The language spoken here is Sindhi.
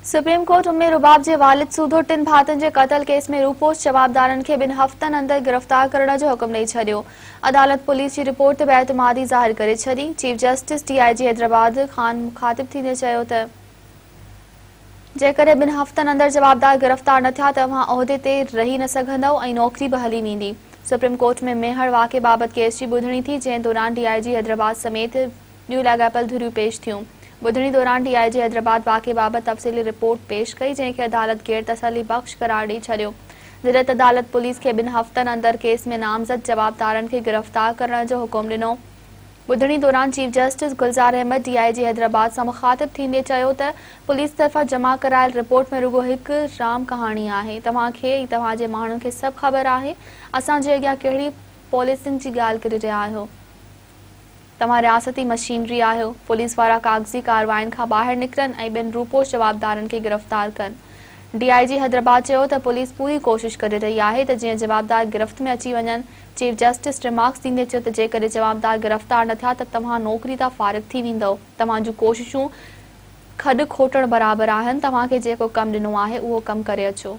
سپريم ڪورٽ ام رباب جي والد سوڌو ٽن ڀاتين جي قتل ڪيس ۾ روپوش جوابدارن کي ٻن هفتن اندر گرفتار ڪرڻ جو حڪم ڏئي ڇڏيو. عدالت پوليس جي رپورٽ تي بي اعتمادي ظاهر ڪري ڇڏي. Chief justice D I G Hyderabad Khan مخاطب ٿيندي چيو ته جيڪڏهن ٻن هفتن اندر جوابدار گرفتار نه ٿيا ته اوهان عهدي تي رهي نه سگهندؤ ۽ نوڪري به هلي ويندي. سپريم ڪورٽ ۾ ميهڙ واقعي بابت ڪيس جي ٻڌڻي ٿي جنهن دوران ڊي I جي حيدرآباد سميت ٻيون لاڳاپيل ڌريون پيش ٿيون. ٻڌڻي دوران ڊي I جي حيدرآباد واقعي بابت تفصيلي رپورٽ پيش ڪئي، جنهن کي عدالت غير تسلي بخش قرار ڏئي ڇڏيو. جڏهن ته عدالت پوليس کي ٻن هفتن اندر ڪيس ۾ نامزد جوابدارن کي گرفتار ڪرڻ جو حڪم ڏنو. ٻڌڻي دوران chief justice Gulzar Ahmed D I G Hyderabad سان مخاطب ٿيندي چيو ته پوليس طرفان جمع ڪرايل رپورٽ ۾ رڳو هڪ رام ڪهاڻي آهي، توهان کي ۽ توهان جي ماڻهن کي سڀ خبر آهي، اسان جي اڳيان ڪهڙي پوليسنگ جي ڳالهه ڪري رهيا آهيو. توهان رياستي مشينري آهيو، پوليس وارا ڪاغذي ڪاررواين کان ٻاهر نڪرن ۽ ٻن روپوش جوابدارن کي گرفتار ڪن. ڊي I جي حيدرآباد چيو ته پوليس پوري ڪوشش ڪري رهي آهي ته جيئن جوابدار گرفت ۾ اچي وڃن. چيف جسٽس ريمارڪس ڏيندي چيو ته جيڪڏهن جوابدار گرفتار نه ٿيا ته توهان نوڪري تان فارغ ٿي ويندؤ، توهان جون ڪوششون کڏ کوٽڻ برابر آهن، توهان کي جيڪو ڪم ڏنو آهي اهو ڪم ڪري اچو.